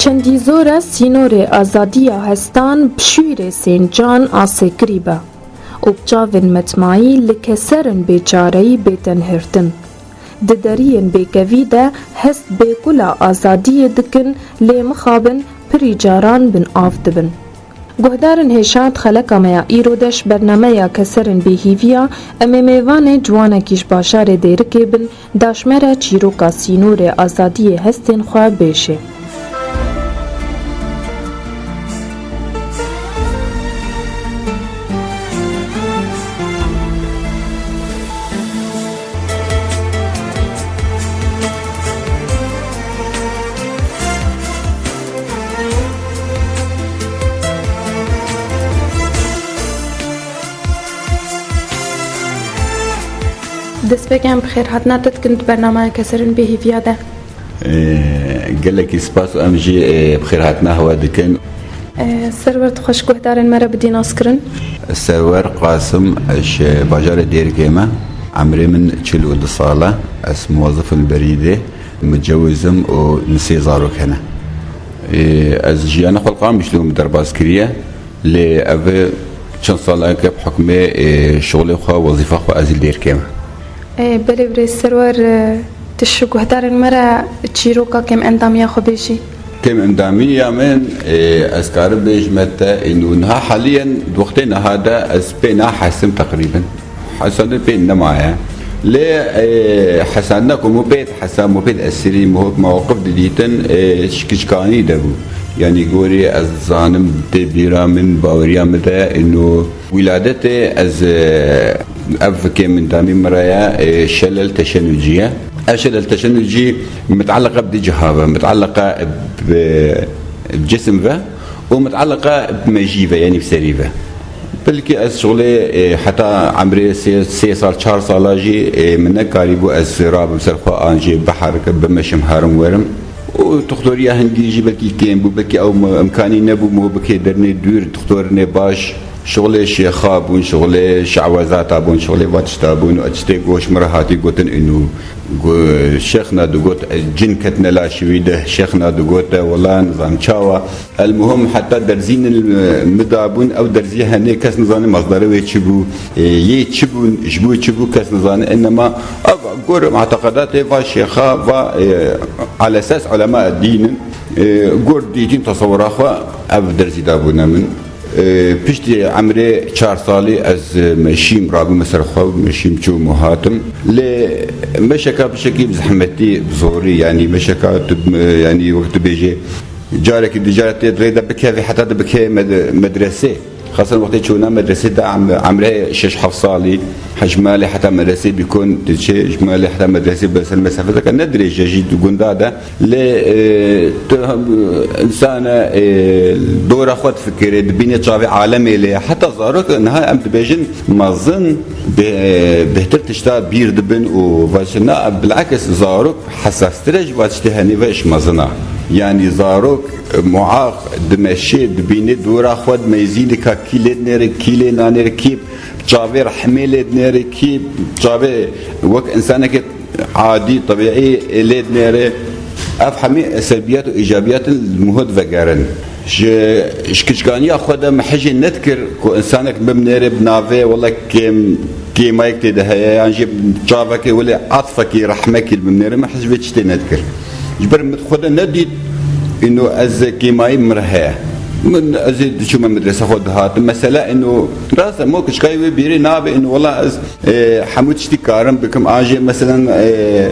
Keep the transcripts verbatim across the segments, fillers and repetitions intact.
Çendî zor e sînorê azadiya hestan bi şûrê sêncan asê kirî be û bi çavên metmayî li keserên bêçareyî bê tenhirtin. Di deriyên bêkevî de hest bêkula azadiyê dikin, lê mixabin pirî caran bin av dibin. Guhdarên hêşan, xeleka me ya îro de ji bernameya Keserên Bêhîviya, em ê mêvanê ciwanekî ji bajarê Dêrikê bin, da ji me re çîroka sînorê azadiyê hestên xwe bêjê. Destpêkê em bi xêrhatina te dikin di bernameya Keserên Bêhîviya de. Ee, gelekî spas û em jî, ee, bi xêrhatina hewe dikin. Ee, Serwer, tu xwe ji guhdarên me re bidî naskirin? Serwer Qasim, ji bajarê Dêrikê me. Emrê min çil û du sal e. Ez muwazif im li Berîdê. Micewizim û min sê zarok hene. Ee, ez jiyana xwe li Qamişlo min derbas kiriye. Lê ev çend saleke bi hukmê, ê, şixulê xwe, wezîfa xwe ez ê li Dêrikê me. Ê, belê birêz Serwer, e, tu ji guhdarên me re çîroka kêmendamiya xwe bêjî. Kêmendamiya min, ê, ez karim bêjime te, ê, nû niha haliyen di wextê niha de ez pê nahesim teqrîben. Hesandin pê nemaye. Lê, e, hesandina ku min pê dihesa, min pê diesirî, min hok mewqif didîtin, e, şikişkanî de bû. Yanî gorî ez dizanim, tê bîra min, baweriya min de, ino wîladetê ez, e, ev kêmendamî min re ye, e, şelel teşenucî ye. Ev şelel teşenucî miteleqa bi du ciha ve, miteleqa bi, bi cisim ve, û miteleqa bi mejî ve, yanî bi serî ve. Belkî ez şixulê, e, heta emrê sê, sê sal, çar sala jî, e, min nekarîbû ez rabim ser xwe an jî biherike, bimeşim, herim werim. Û toxtoriya hingî jî belkî kêm bû, belkî ew mi-, imkanî nebû, min bikê dernê dûr, toxtorinê baş. Şixulê şêxa bûn, şixulê şewezata bûn, şixulê va tişta bûn. Û tiştê goş min re hatî gotin, û gu-, şêxna digot, e, cin ketine laşî wî de, şêxna digot, e, wela nizam çawa. Elmuhim heta derzînin, e, min dabûn, ew derzî henê kes nizane mazdarê wê çi bû, e, yê çi bûn, ji bo çi bû kes nizane. Enema ev gor muteqedatê va şêxa, va, e, ala esas ulema dîn in, e, gor dîtin tesewura xwe ev derzî dabûne min. E, piştî emrê çar salî ez, e, meşîm, rabûme ser xwe, meşîm çûm û hatim. Lê meşeka pişekî bi zehmetî, bi zorî, yanî meşeka tu, e, yanî wek tu bêjê, carekî di carekî tê rê de bikevî heta tu bikevî med-, medresê. Xasan wextê çûna medresê de em-, emrê şeş heft salî, he ji malê heta medresê bîkon diçê, ji malê heta medresê bi ser mesafeteke ne dirêj e jî di gunda de. Lê, e, tu hem, e, însan e, e, dora xwe difikirê, dibînê çavê alemê lê ye. Heta zarok niha em dibêjin mezin bê-, e, bêhtir tişta bîr dibin û va ji na bilakis zarok hesastir e ji va tiştê henê ve ji mezin a. Yanî zarok, e, muaq dimeşê, dibînê dora xwe dimeyzî, dika kî lê dinêre, kî lê nanêre, kî çavê rehmê lê dinêre, kî çavê wek însanekê adî, tebîî lê dinêre. Ev hemî selbiyat û îcabiyat in li min hot vegerin. Ji, ji kiçkaniya xwe de min hejê nedikir ku însanek min binêre bi navê wele kêm, kêmayek tê de heye, yan jî çavekê wele atfekî, rehmekî li min binêre, min hej vê tiştê nedikir. Ji ber min xwe de nedît, îno ez kêmayî min re heye. Min, ez ê diçûme medrese xwe dihatim. Mesela, îno rast e, mo kiçkayê wê bîrê nabe, îno wela ez, e, hemû tiştî karim bikim. An jî, meselen, e,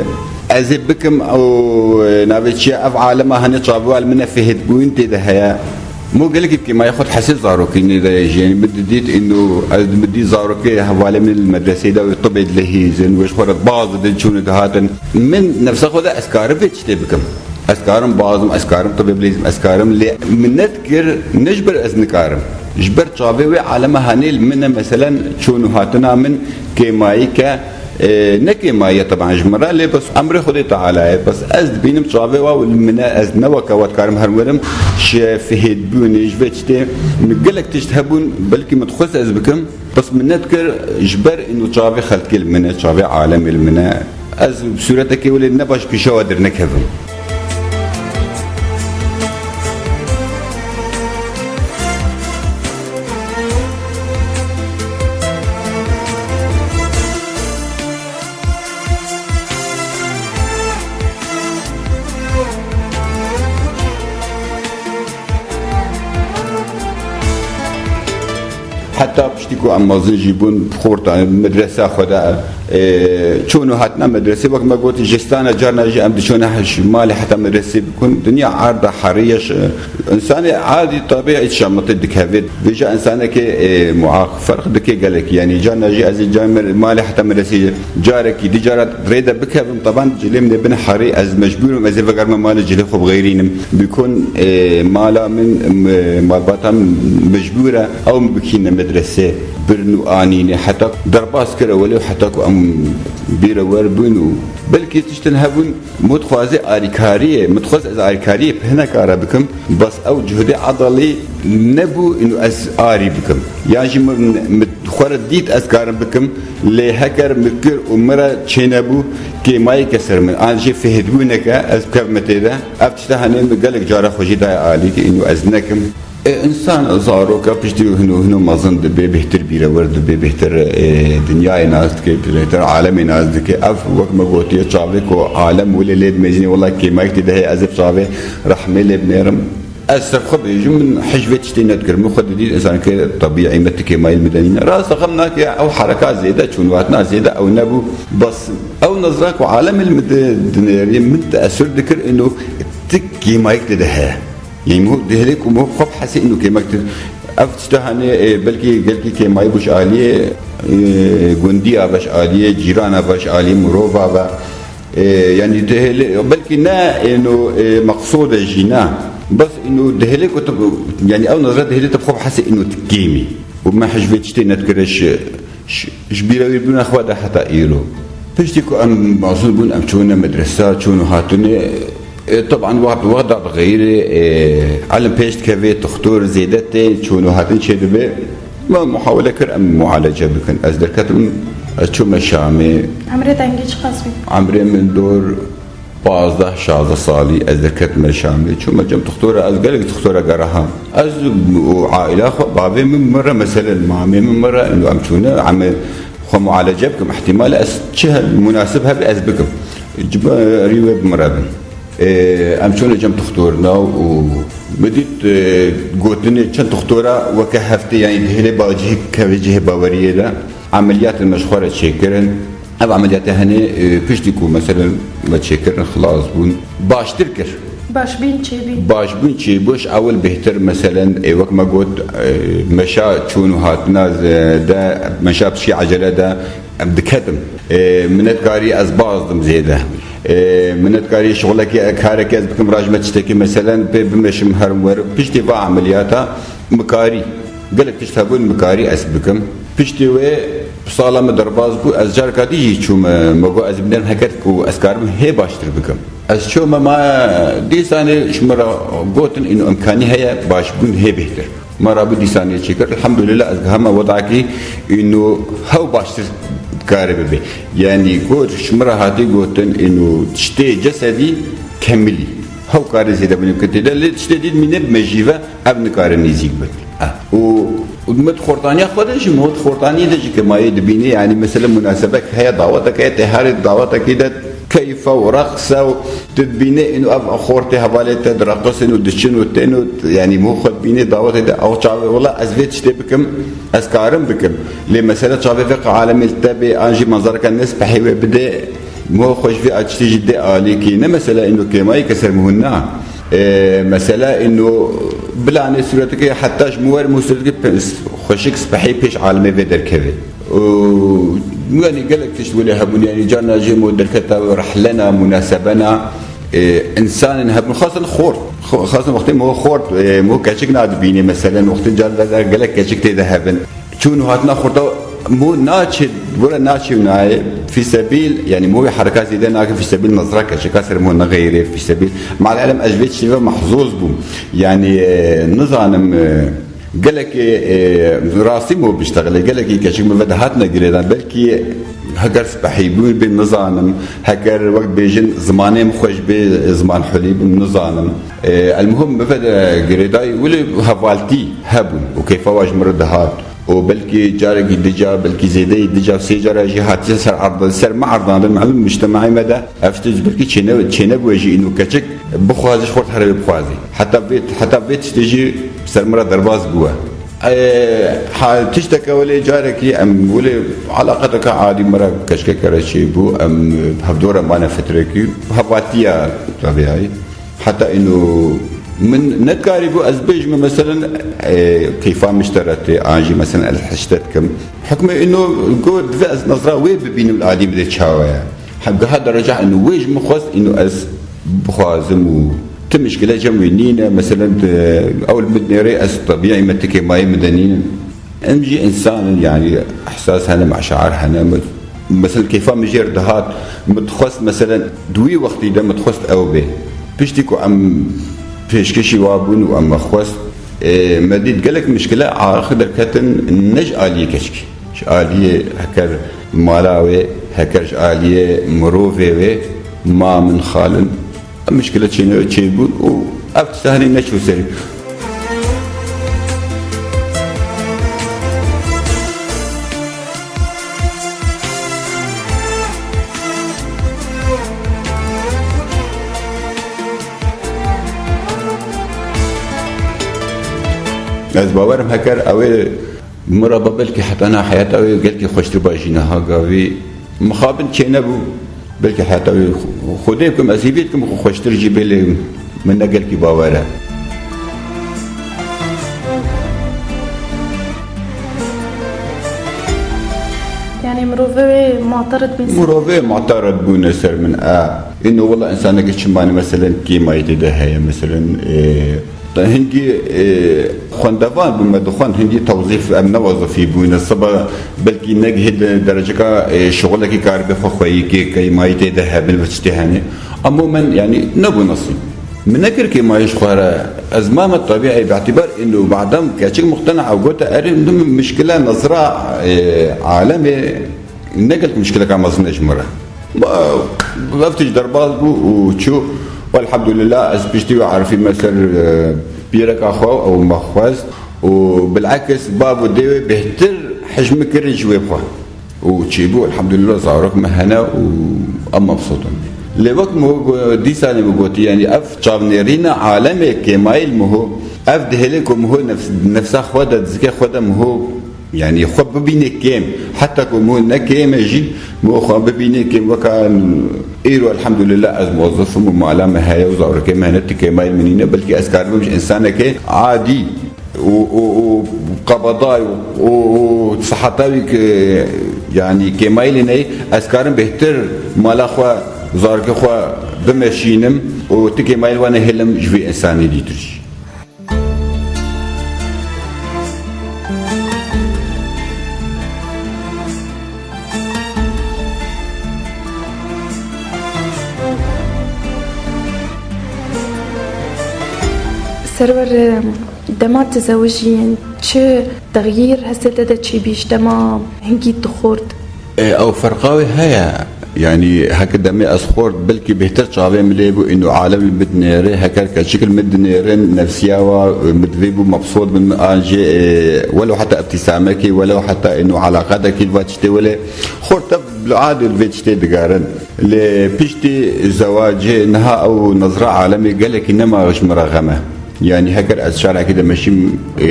ez ê bikim û, e, navê çi ye, ev alema hene çavê wal min e, fihêtbûyîn tê de heye. Mo gelekî kêmayê xwe dihesê zarokînê de ye jî. Yanî min didît, îno ez min dî zarokê hevalê min li medreseyê de wê tibê dilihîzin, wê ji xwe re baz didin, çûne dihatin. Min nefsa xwe de ez karim vê tiştê bikim. Ez karim bazim, ez karim tibê bilîzim, ez karim, lê min nedikir, ne ji ber ez nikarim. Ji ber çavê wê alema hanê li min e, meselen, çûn û hatina min kêmayî ke, e, ne kêmayî ye teban ji min re, lê bes emrê Xwedê Teala ye. Bes ez dibînim çavê wa li min e, ez ne weke we dikarim herim werim, ji fihêtbûnê, ji vê tiştê min gelek tişt hebûn, belkî min dixwest ez bikim. Bes min nedikir, ji ber îno çavê xelkê li min e, çavê alemê li min e. Ez bi sûretekê wele ne baş pêşa we dernekevim. Heta piştî ku em mezin jî bûn, xorta medresa xwe de, e, çûn û hatina medresê, wek me got, jistane carna jî em diçûne heş malê heta medresê bikun. Dinya erda herî ye, e, însanê adî tabî şamitê dikeve. Vêca însanekê, e, muaq ferq dike gelek. Yanî carna jî ez ê car me-, malê heta medresê carekî, di cara rê de bikevim, teban cilê min ê bin herî, ez mecbûr im, ez ê vegerime malê cilê xwe bixeyrînim. Bikun, e, mala min, e, malbata min mecbûr e, ew min bikîne medresê, birin û anîne, heta derbas kir ewilê û heta ku em bîrewer bûn û belkî tiştin hebûn, min dixwazê arîkariyê, min dixwaz ez arîkariyê hinekare bikim, bes ew cuhdê edalî nebû, û ez arî bikim. Yan jî min, min xwe re dît ez karim bikim, lê heker min kir û min re çênebû, kêmayî ke ser min, an jî fihêdbûneke ez bikevime tê de. Ev tişta henê min gelek cara xwe jî daye alî, ke û ez nekim. E, însan zaroka piştî hino hino mezin dibe, bêhtir bîrewer dibe, bêhtir, e, dinyayê nas dike, bêhtir alemê nas dike. Ev wek me gotiye çavê ku alem wile lê dimezîne, wela kêmayî tê de heye, ez ê bi çavê rehmê lê binêrim. Ez ser xwe bêjim, min hej vê tiştê nedikirim. Min xwe didît, ez anke tebîî me tikê mayîl min denîne. Rast xem nake, ew hereka zêde çûn û hatina zêde ew nebû. Bes ew nezra ku alemê li min di-, dinêrî, min teesür dikir, ino tik kêmayîk tê de heye. Yanî min dihêlê ku min xwe bihesê, ino kêmek tê. Ev tişta hanê, e, belkî gelkî kêmayî bû ji aliyê, e, gundiya ve, ji aliyê cîrana ve, ji aliyê mirova ve. E, yanî tu hêlê, belkî ne êno, e, meqsûd e jî, ne. Bes êno dihêlê ku tu, yanî ew nezre dihêlê tu bi xwe bihesê êno tu kêm î. Û me hej vê tiştê nedikire ji, ji, ji bîrewîrbûna xwe de heta îro. Piştî ku em mezin bûn, em çûne medresa, çûn û hatine, e, teban wext, wext da bi xeyrê, e, elim pêş dikeve, toxtor zêde tê, çûn û hatin çêdibe. Me muhawele kir em mualece bikin. Ez derketim, ez çûme Şamê. Emrê te hingî çiqas bî? Emrê min dor pazdeh şazdeh salî, ez derketime Şamê. Çûme cem toxtora, ez gelek toxtora geraham. Ez û aîla xwe, bavê min min re, meselen, mamê min min re, em çûne, em xwe mualece bikim. Îhtimal ez çi he-, munasib hebe ez bikim. Ji ber rî wê bi min re bin. Ê, em çûne cem toxtorina û min dît, ê, gotinê çend toxtora weke heftê, yanî dihêlê ba cihê kevê cihê baweriyê de emeliyatên me ji xwe re çêkirin. Ev emeliyatê henê, ê, piştî ku meselen me çêkirin xilas bûn, baştir kir. Baş bîn, çêbîn. Baş bûn, çêbû, ji ewil bêhtir, meselen, ê, wek me got, ê, meşa çûn û hatina ze-, de, meşa piştî ecele de, em diketim. Ê, minetkarî ez bazdim zêde. Ê, minetkarî şixulekê, karekê ez bikim, rajme tiştekî, meselen, pê bimeşim herim werim. Piştî va emeliyata mikarî. Gelek tişt hebûn mikarî ez bikim. Piştî wê sala min derbas bû, ez careka dî jî çûme, me got ez binerim heker ku ez karim hê baştir bikim. Ez çûme ma dîsanê ji min re gotin, îno imkanî heye, başbûn hê bêhtir. Me rabû dîsanê çêkir. Elhamdulillah, ez gihame wedakî îno hew baştir kare bibe. Yanî got ji min re hatî gotin, îno tiştê cesedî kemilî. Hew kare zêde bûne bikin tê de, lê tiştê dî mîne bi mejîve, ev nikare nêzîk bin. Eh, û, û min xortaniya xwe de jî, min xortaniyê de jî ke mayê dibînî, yanî mesela munasebek heye, dawetek heye, tê herê dawetekî de keyfe û reqse û tu dibînî, îno ev xortê hevalê te direqisin û diçin û tên û, yanî min xwe dibînî dawetê de, ew çavê, wela ez vê tiştê bikim, ez karim bikim. Lê mesela çavê vê alemê li te bê, an jî manzareke nespehî wê bidê, min xwe ji vê tiştê jî dê alîkî. Ne mesela îno kêmayî ke ser min hûn na. Ê, mesela îno bilanê sûreteke heta ji min wer min sûreteke pe-, xweşik spehî pêş alemê vê derkeve. Û yanî gelek tişt wele hebûn, yanî carna jê mo derketa rehlena, munasebena, ê, însanên hebûn, xasan xort. Xo-, xasan wextê mo xort, ê, mo keçik nadibînê, meselen, wextê car de gelek keçik tê de hebin. Çûn û hatina xorta mo naçê, were naçê û nayê, fî sebîl, yanî mo wê hereka zêde nake, fî sebîl nezra keçika ser mo nexeyrê, fî sebîl. Mal elem ez vê çîve mehzûz bûm. Yanî, ê, nizanim, ê, Gelekê, e, rastî mo biştexile, gelekî keçik min ve de hatine girêdan. Belkî heger spehî bûn bê nizanim, heger wek bêjin zimanê min xweş bê, ziman hulî bim nizanim. E, elmuhim min ve de girêdayî wili hevaltî hebûn û keyfa wan ji min re dihat. Û belkî carekî dica, belkî zêdeyî dica, sê cara jî hatiye ser erd-, ser me erdandin, malum mujtemaê me de ev tişt belkî çêne-, çênebûye jî, îno keçik bixwaze ji xort herevê bixwaze. Heta vê, heta vê tiştê jî ser min re derbas bûye. E, ha, tişteke welê carekî em welê eleqeteke adî me re keçikeke re çêbû, em hevdor re mane fitrekî, hevatiya teviyayî. Heta îno min nedikarîbû ez bêjime, meselen, e, keyfa min ji te re tê, an jî, meselen, ez hişte dikim. Hikmê îno got, divê ez nezra wê bibînim, li alî min dê çawa ye. Hem giha dereca îno wê ji min xwest, îno ez bixwazim û ti mişkile cem wê nîne. Meselen, di, ew li min nêrê, ez tebîî me ti kêmayî min de nîne. Em jî însan in, yanî ihsas hene, meşair hene. Me-, mesela keyfa min jê re dihat, min dixwest, mesela di wî wextî de min dixwest ew bê. Piştî ku em pêşkêşî wa bûn û em me xwest, ê, me dît gelek mişkile axir derketin, ne ji aliyê keçikê, ji aliyê heker mala wê, heker ji aliyê mirovê wê, ma min, xalin. Em mişkile çêne çêbûn û ev tişta henî neçû serî. Ez bawerim heker ew ê mirova belkî heta niha heyata wê gelkî xweştir ba jî niha gavî mixabin çênebû. Belkî heta wê xwe-, Xwedê bikim, ez hîvî dikim ku xweştir jî bê, lê min ne gelkî bawer e. Yani mirovê wê mutered bîn ser. Mirovê mutered bûne ser min, e. Îno wela însanekî çi mane, meselen, kêmayî tê de heye, meselen, e, Hingî, e, xwendevan bû, me dixwend, hingî tewzîf em ne wezifî bûne. Sibe belkî negihê de dereceka, e, şixulekî karibê xwe xweyî kê, kêmayî tê de hebin ve tiştê hene. Ama min, yanî, nebû nesîb. Min nekir kêmayî ji xwe re. Ez mame tebîî, bi îtîbar îno badem keçik muqtena ew gote, erê, min mişkile nezra, e, alemê. Ne gelek mişkileka mezin e ji min re. Ba, ev tişt derbas bû û çû. Elhamdulillah, ez piştî wê arifî me ser, e, pîreka xwe, ew me xwest û bilekis bav û dê wê bêhtir hej min kirin ji wê xwe. Û çêbû, elhamdulillah, zarok me hene û em mebsût in. Lê wek min got, dîsanê min gotî, yanî ev çavnêrîna alemê kêmayî li min ho, ev dihêle ku min ho nefs-, nefsa xwe de, dizikê xwe de min ho Yanî xwe bibîne kêm, heta ku min ne kêm e jî, min xwe bibîne kêm. Weka îro, elhamdulillah, ez mozif im û mala me heye û zarokê me hene, ti kêmayî min nîne, belkî ez karibim ji însanekê adî û, û, û qebeday û, û, û siheta wî ki, yanî kêmayî lê neyê, ez karim bêhtir mala xwe, zarokê xwe bimeşînim û ti kêmayî wan nehêlim ji vî însanê dîtir jî. Serwer, dema tu zewiciyên, çi texyîr hestê te de çêbî ji dema hingî tu xort? E, ew ferqa wê heye. Yanî heke demê ez xort, belkî bêhtir çavê min lê bû, îno alem li min dinêre, heker keçik li min dinêrin, nefsiya wa, e, min divê bû mebsût bin, an jî, e, welo heta ebtîsamekî, welo heta îno eleqatekî li va tiştê welê. Xort tev li adê li vê tiştê digerin. Lê piştî zewacê niha ew nezra alemê gelekî nema ji min re xem e. Yanî heker ez şarekî de meşîm, e,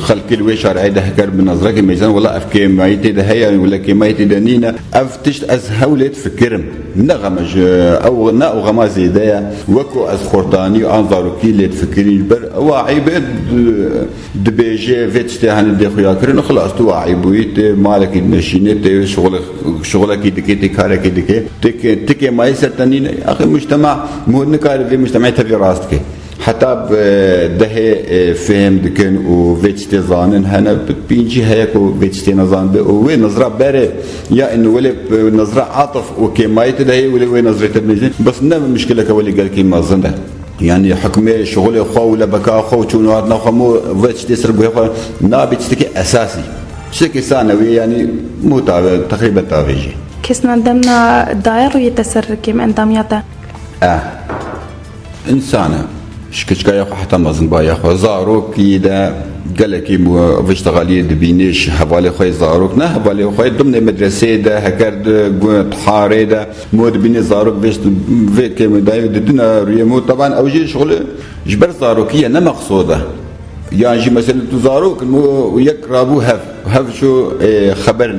xelkê li wê şareyê de heker bi nezrekê mêzan, wela ev kêmayî tê de heye, wela kêmayî tê de nîne. Ev tişt ez hewlê difikirim. Ne xem e ji, ew, ne ew xema zêde ye. Wek ku ez xortanî an zarokî lê difikirî, ji ber ewa eyb e, di-, dibêje, vê tiştê hene dê xuya kirin, xilas tu wa eyb bûyî, tê malekî dimeşînê, tê şixulek-, şixulekî dikê, tê karekî dikê. Tê ke-, ti kêmayî ser te nîne. Axir mujtema, mu-, nikare vê mujtemê tevî rast ke. Heta bi dehê, e, fêhm dikin û vê tiştê zanin hene, bi pêncî heye ku vê tiştê nezanibê û wê nizra berê ya in welê, e, nizra atif û kêmayî tê de heye, welê wê nizrê te binêjin. Bes ne mişkileke welê gelkî mezin e. Yanî hikmê şixulê xwe û lebeka xwe û çûn û hatina xwe mu vê tiştê ser guhê xwe nabê tiştekî esasî. Tiştekî sane wê, yanî mu tave, teqrîben tavêjî. Kesna demna daye rûyê te ser kêm endamiya te? E. Însan e. Ji kiçikaya xwe heta mezinbaya xwe. Zarokî de gelekî bû viştexaliyê dibînê ji hevalê xwe yê zarok. Ne hevalê xwe yê dimnê medreseyê de, heker di gu-, tiharê de. Mo dibînê zarok vêşt-, vê kêmê dayê didine rûyê mo. Teban ew jî şixulê ji ber zarokî ye, ne meqsod e. Yan jî mesela tu zarok in û yek rabû hev, hev çû, e, xeber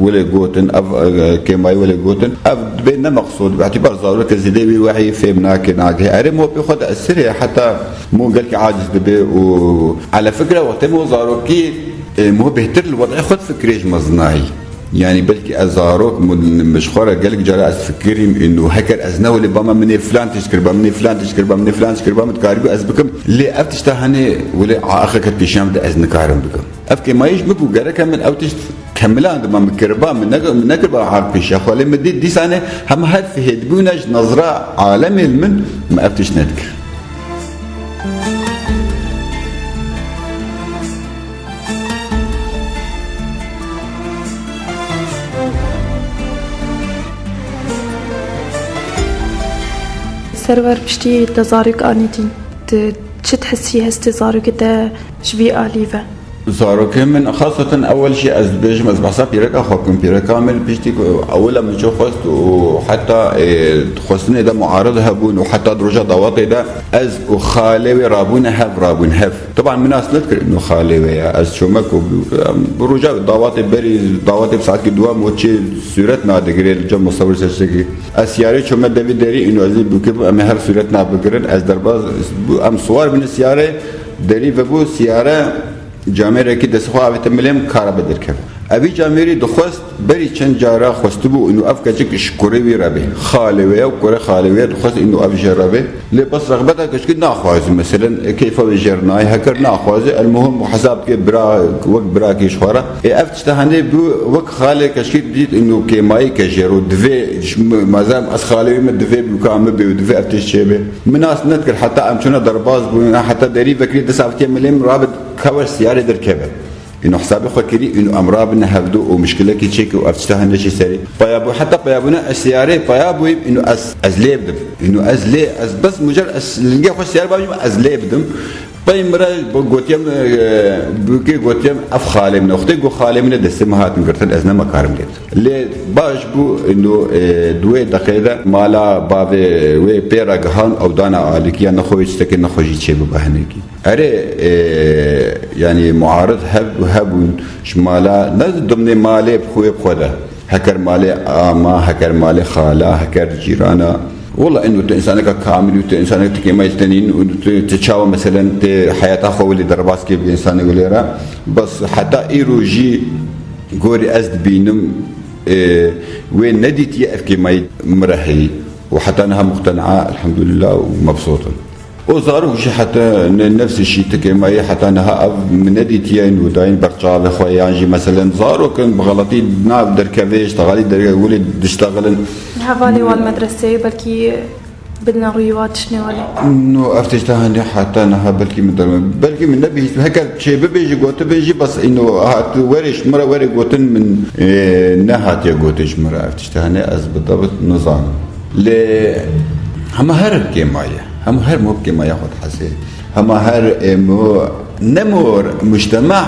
wile gotin, ev, e, kêmayî wile gotin, ev dibe ne meqsûd, bi îtibar zarok ke zêde wî wehî fêm nake, nagihê. Erê mo pê xwe de esir e, heta mo gelkî aciz dibe û ele fikre wextê mo zarokî, e, mo bêhtir li wed'ê xwe difikirê ji mezinayî. Yanî belkî ez zarok, min, min ji xwe re gelek cara ez fikirîm, û heker ez ne wile bama min ê filan tişt kiriba, min ê filan tişt kiriba, min ê filan tişt kiriba, min dikarîbû ez bikim. Lê ev tişta hene wile axiqet pêşiya min de ez nikarim bikim. Ev kêmayî ji min bû, gereke min ew tişt kemilan diba, min kiriba, min ne-, min nekiriba aq pêşiya xwe. Lê min dît dîsane hema her fihêdibûne ji nezra alemê li min, min ev tişt nedikir. Serwer, piştî te zarok anî dîn, tu çi hesî hestê zarokê te ji vî alî ve? Zarokê min, xaseten ewel jî ez dibêjim, ez behsa pîreka xwe bikim. Pîreka min piştî ku ewila min çi xwest û heta, e, xwestinê de muarid hebûn û heta di roja dawetê de ez û xalê wê rabûne hev, rabûn hev. Teban min nas nedikir û xalê wê ya. Ez çome ku bi, em, bi roja dawetê berî, dawetê bi saetkî duwa moçê sûret nadigirê li cem musewir seçtekî. Ez siyarê çome devî derî û ez ê bûkê em ê her sûret nabigirin. Ez derbaz bû, em siwar bûne siyarê, derî vebû siyare. Camêrekî destê xwe avête milê min, kara be derkeve. Evî camêrî dixwest, berî çend cara xwestibû û ev keçik ji kurê wî re bê. Xalê wê ye û kurê xalê wê ye, dixwest û ev jê re bê. Lê bes rexbeta keçikî naxwaze, meselen, keyfa wê jê re nayê, heker naxwaze, elmuhim hesab dike bira, wek birakê ji xwe re. Ê ev tişta hene bû, wek xalê keçikî dît û kêmayî ke jê re divê, ji me-, mazem ez xalê wî me divê bûka min bê û divê ev tişt çêbe. Min nas nedikir, heta em çûne derbaz bûn, heta derî vekirî dest avitiye milê min, rabit kewe siyarê derkeve. Îno hesabê xwe kirî, îno em rabine hevdu û mişkilekî çêkî û ev tişta hene jî serî. Paya bû, heta paya bûne ez siyarê paya bûyîm, îno ez, ez lê bidim. Îno ez lê, ez bes mucer ez lingê xwe siyar babîm, ez lê bidim. Pey min re gotiye min, e, bûkê gotiye min, ev xalê min e. Wextê got xalê min e, destê min hatin girtin, ez nema karim lê bidim. Lê baş bû, îno, e, di wê deqê de mala bavê wê pê re gihan, ew dana alîkiya nexwe wê tiştekê nexwe jî çêbibe hinekî. Erê, e, yanî muarid heb-, hebûn ji mala, ne di dimnê malê bi xwe, bi xwe de. Heker malê ama, heker malê xala, heker cîrana. Wela eno tu însaneka kamil û tu însaneka tu kêmayî tenîn û tu, tu çawa meselen tê heyata xwe welê derbas kê bi însanê welê re. Bes heta îro jî gorî ez dibînim, e, wê nedîtiye ev kêmayî min re heyî. Û heta niha muqtena, elhamdulillah, û mebsût im. O zarok jî heta ne-, nefsê şî tikê me yê heta niha ev min nedîtiye û dayîn ber çavê xwe, yan jî meselen zarok in bi xeletî nav derkevê, ji texalî derkevê, welê diştexilin. Hevalê wan medreseyê belkî bidine rûyê wa tiştê welê. No, ev tişta hene heta niha belkî min derme. Belkî min nebihîst. Heker çê bibêjî, gotibê jî bes îno hat werê ji min re werê gotin min, e, nehatiye gotin ji min re ev tişta hene ez bi debit nizanim. Lê hema her kêmaye, hema her mobkê me ya xwe dihesê. Hema her, e, mo-, ne mor, mujtema,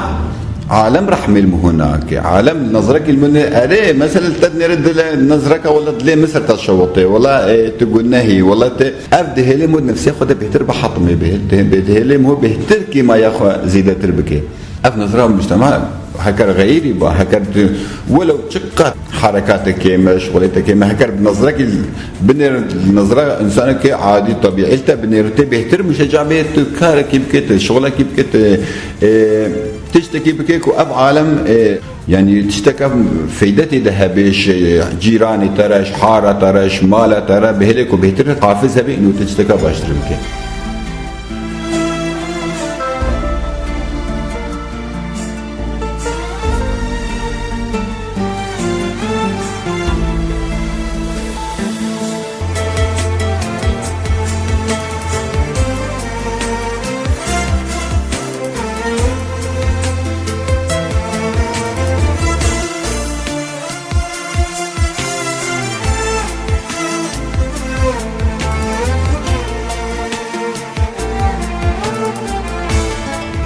alem rehmê li min nake. Alem li nezrekî li min, erê, mesela te dinêre dile nezreka wela dilê min ser te şewitê. Wela, e, tu gunehî, wela te, ev dihêlê mo nefsê xwe de bêhtir bihatime, bê-, dihê-, dihêlê mo bêhtir kêmaya xwe zêdetir bike. Ev nezra mujtema heker xeyrî ba, heker tu welew çiqat herekatê kême, şixulê te kême, heker bi nezrekî binêrin, nezra însanekî adî, tebîî te binêrin, tê bêhtir muşeca bê, tu karekî bike, tu şixulekî bike, tu, e, tiştekî bike ku ev alem, e, yanî tiştek ev feyde tê de hebe ji cîranê te re, ji hara te re, ji mala te re, bihêlê ku bêhtir hafiz hebe, û tu tişteka baştir bike.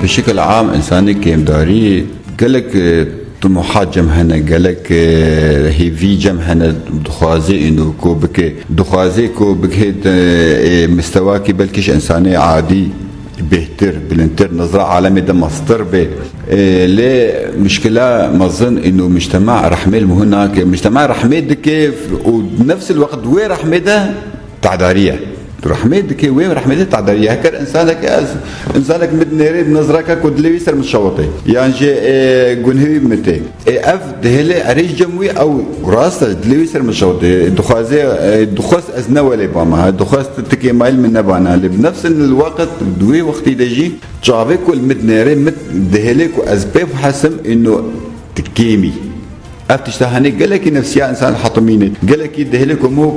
Bi şikil am, însanê kêmdarî gelek, e, tumuhat cem hene, gelek, e, hêvî cem hene, dixwaze îno ku bike, dixwaze ku bike, e, e, mistewakî belkî ji însanê adî bêhtir, bilindtir, nizra alemê de mestir bê. E, lê muşkila mezin ino mujtema rehmê li muhû nake. Mujtema rehmê dike û nefsil wext wê rehmê de tedarî ye. Tu rehmê dike, wê rehmê de tedarî ye. Heker insanek ez, insanek min dinêrê bi nizreke ku dilê wî ser min şewitê. Yan jî, e, gunhê wî mitê. Ê, ev dihêlê erê ji cem wî ew rast e, dilê wî ser min şewitê. Dixwaze, e, dixwest ez ne welê bama, ha, dixwest ti kêmayî li min nebana. Lê bi nefsin li weqt, di wê wextî de jî çavê ku li min dinêrê, min dihêlê ku ez pê bihsim, îno ti kêmî. Ev tişta henê gelekî nefsiya însan hetimîne. Gelekî dihêlê ku mû,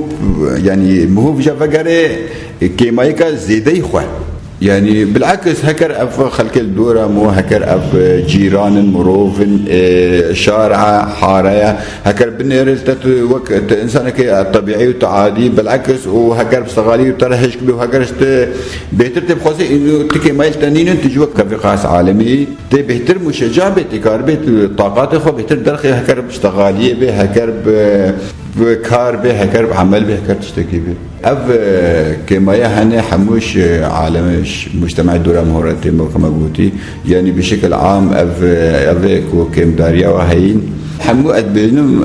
yanî mû vija vegere kêmayîka zêdeyî xwe. Yanî bilakis heker ev xelkê li dora mû, heker ev, e, cîran in, mirov in, e, şar e, hare ye. Heker binêre te tu wek te însanekê tebîî û te adî, bilakis û heker bi sexalî û te re hişk bî û heker ji te bêhtir tê bixwazê, îno ti kêmayî li te nînin, tu ji wek kevê qas alemî tê bêhtir mûşeca bê, tê karibê tu taqatê xwe bêhtir derxê, heker bi ştexaliyê bê, heker bi, bi kar bê, heker bi emel bê, heker tiştekî bê. Ev, e, kêmaya hene hemû ji alemê, ji mujtemê dora min hore tê, wek me gotî. Yanî bi şekil am ev, e, ev ê ku kêmdariya we heyîn. Hemû ez dibînim,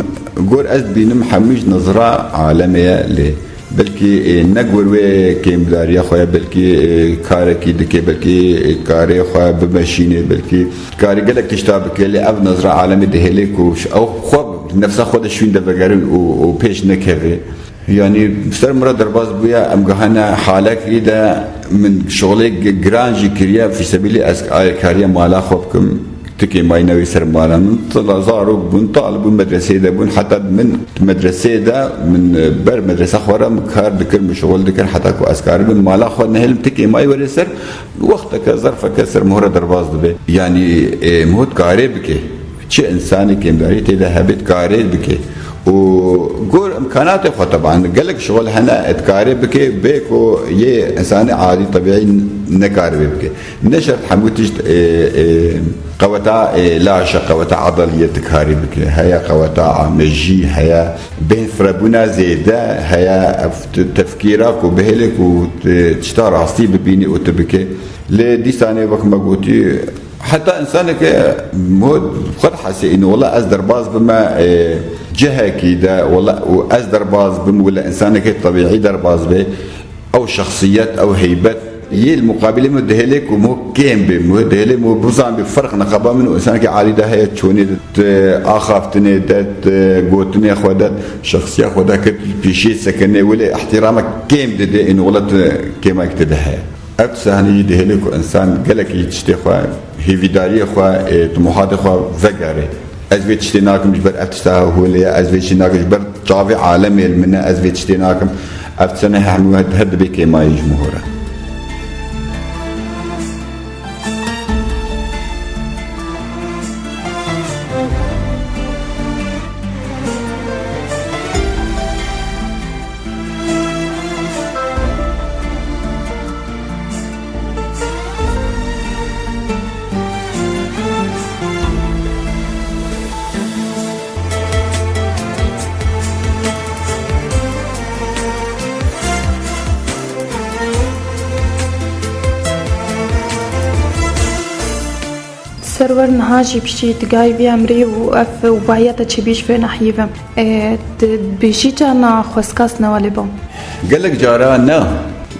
gor ez dibînim hemû ji nizra alemê ye lê. Belkî, e, ne gor wê kêmdariya xwe ye, belkî, e, karekî dike, belkî, e, karê xwe bimeşînê, belkî karê gelek tişta bike, lê ev nizra alemê dihêlê ku ew xwe nefsa xwe de şûn de vegerin û, û pêş nekeve. Yanî ser min re derbas bûye, em gihane halekî de min şixulê gi-, giran jî kiriye, fîsebîlî ez alîkariya mala xwe bikim. Ti kêmayî newê ser mala min, tila zarok bûn, talib bûn, medreseyê de bûn, heta min medreseyê de min, e, ber medresa xwe re min kar dikir, min şixul dikir, heta ku ez karibim mala xwe nehêlim ti kêmayî were ser, wexteke, zerfeke ser min re derbas dibe. Yanî, e, min dikarê bike. Çi însanê kêmdarî tê de hebe dikarê bike û gor îmkanatê xwe teban gelek şixul hene dikarê bike, bê ku yê însanê adî tebîî nekaribe bike. Ne şert hemû tişt, e, e, qeweta, e, laş e, qeweta edaliyê dikarî bike. Heye qeweta amejî, heye bêhn firebûna zêde, heye ev t-, tefkîra ku bihêle ku tu tişta rastî bibînî û tu bike. Lê dîsanê wek me gotî, heta însaneke mod xwe dihesê, îno wela ez derbas bime, e, cihekî de, wela û ez derbas bim, wela însaneke tebîî derbas be, ew şexsiyet, ew heybet, yê li muqabilê min dihêlê ku min kêm be, min dihêlê min bizan be ferq niqaba min û însaneke alî de heye, çonê de, te axaftinê de, te gotinê xwe de, şexsiya xwe de, ke tu pêşiyê sekine, wele îhtîramek kêm dide, îno wela tu kêmek te de heye. Ev sahneyî dihêle ku însan gelekî tiştê xwe, hêvîdariyê xwe, ê, timohatê xwe vegere. Ez vê tiştê nakim ji ber ev tişta holê ye, ez vê tiştê nakim ji ber çavê alemê li min e, ez vê tiştê nakim. Ev tiştene hemû her, her dibê kêmayî ji min hore. Serwer niha jî piştî digayî vî emrî û ev û bahiya te çêbî ji vê nahiyê ve. E, tu dibêjî carna xweskas ne welê bam. Gelek cara ne.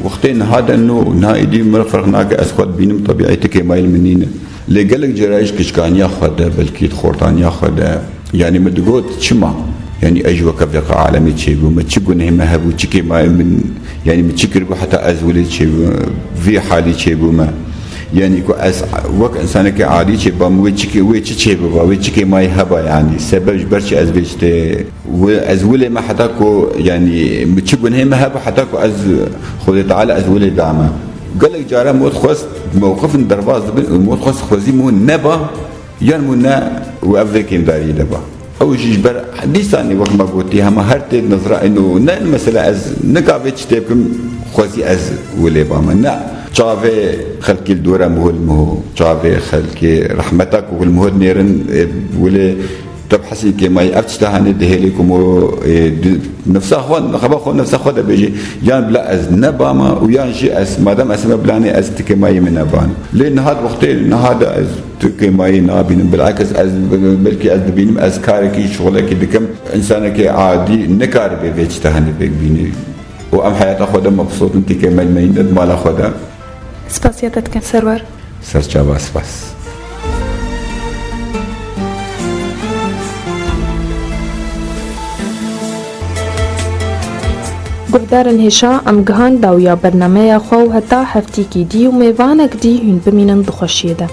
Wextê niha de no, niha êdî min re ferq nake, ez xwe dibînim tebîî ti kêmayî li min nîne. Lê gelek cara ji kiçkaniya xwe de, belkî di xortaniya xwe de, yanî min digot, çima? Yanî ez ji weke vêqa alemê çêbûme, çi gunehê me hebû, çi kêmayî min, yanî min çi kiribû heta ez wile çêbû-, vî halî çêbûme? Yanî ku ez wek însanekî adî çêbam, wê çi kê-, wê çi çêbiba, wê çi kêmayî heba, yanî sebeb ji ber çi ez vê tiştê, wê ez wilê me heta ku, yanî min çi gunehê me heba heta ku ez Xwedê Teala ez wilê dame. Gelek cara min xwest mewqifin derbas dibin û min xwest xwezî min neba, yan min ne û ev vê kêmdarî de ba. Ew jî ji ber dîsanê wek me gotî, hema her tê nizra ino, ne mesela ez nika vê tiştê bikim, xwezî ez wilê bame. Ne, çavê xelkê li dora min li min, çavê xelkê rehmeta ku li min dinêrin, e, wilê Tu bi hesî kêmayî ev tişta hene dihêlê ku mo, e, di nefsa xwe, xeba xwe nefsa xwe de bêjî, yan bila ez nebama û yan jî ez, madem ez heme bilanê, ez ti kêmayî min neban. Lê niha di wextê niha de ez ti kêmayî nabînim. Bilakis ez, belkî ez dibînim ez karekî, şixulekî dikim. Însanekî adî nikaribe vê tişta hene pêk bîne. Û em heyata xwe de mebsût in, ti kêmayî me yîn de di mala xwe de. Spasiya te dikin, Serwer. Ser çava, spas. Guhdarên hêşa, em gihan dawiya bernameya xwe û heta heftîkî dî û mêvanek dî hûn bimînin di xweşiyê de.